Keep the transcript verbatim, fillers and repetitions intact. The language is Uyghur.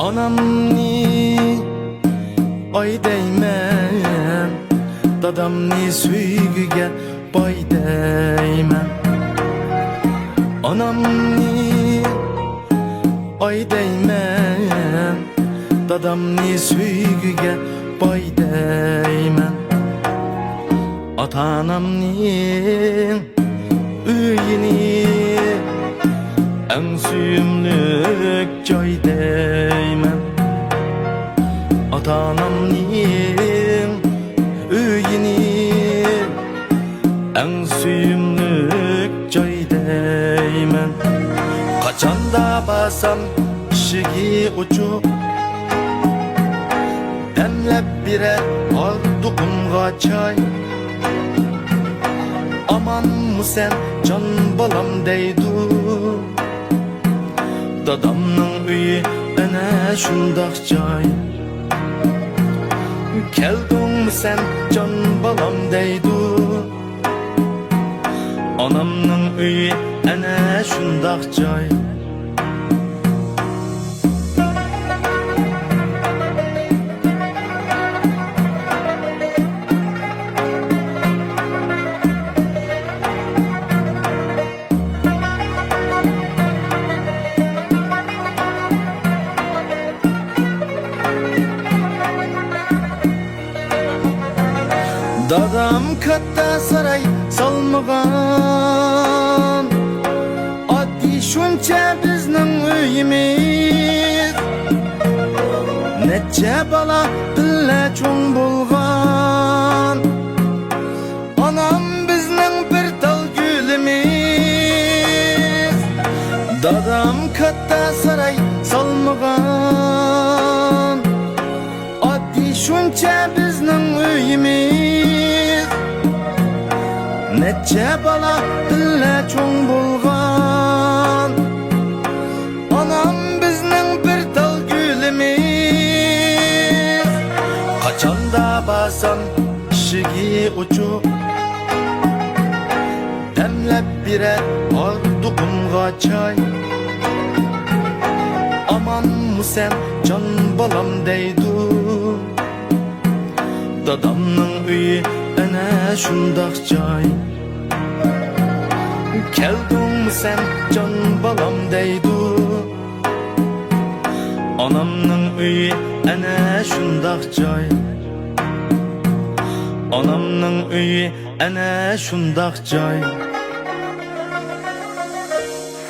ئانامنى ئاي دەيمەن، دادامنى سۆيگۈگە باي دەيمەن. ئانامنى ئاي دەيمەن، دادامنى سۆيگۈگە باي دەيمەن. ئاتا-ئانامنىڭ ئۆيىنى ئەڭ سۆيۈملۈك جاي دەيمەن. ئاتا-ئانامنىڭ ئۆيىنى ئەڭ سۆيۈملۈك جاي دەيمەن. قاچاندا بارسام ئىشىكى ئوچۇق، دەملەپ بېرەر ھاردۇقۇمغا چاي. ئامانمۇسەن جان بالام دەيدۇ، دادامنىڭ ئۆيى ئەنە شۇنداق جاي. كەلدىڭمۇ سەن جان بالام دەيدۇ، ئانامنىڭ ئۆيى ئەنە شۇنداق جاي. دادام كاتتا ساراي سالمىغان، ئاددىي شۇنچە بىزنىڭ ئۆيىمىز. نەچچە بالا بىللە چوڭ بولغان، ئانام بىزنىڭ بىر تال گۈلىمىز. دادام كاتتا ساراي سالمىغان، ئاددىي شۇنچە بىزنىڭ ئۆيىمىز. نەچچە بالا بىللە چوڭ بولغان، ئانام بىزنىڭ بىر تال گۈلىمىز. قاچاندا بارسام ئىشىكى ئوچۇق، دەملەپ بېرەر ھاردۇقۇمغا چاي. ئامانمۇسەن جان بالام دەيدۇ، دادامنىڭ ئۆيى ئەنە شۇنداق جاي. كەلدىڭمۇ سەن جان بالام دەيدۇ، ئانامنىڭ ئۆيى ئەنە شۇنداق جاي. ئانامنىڭ ئۆيى ئەنە شۇنداق جاي.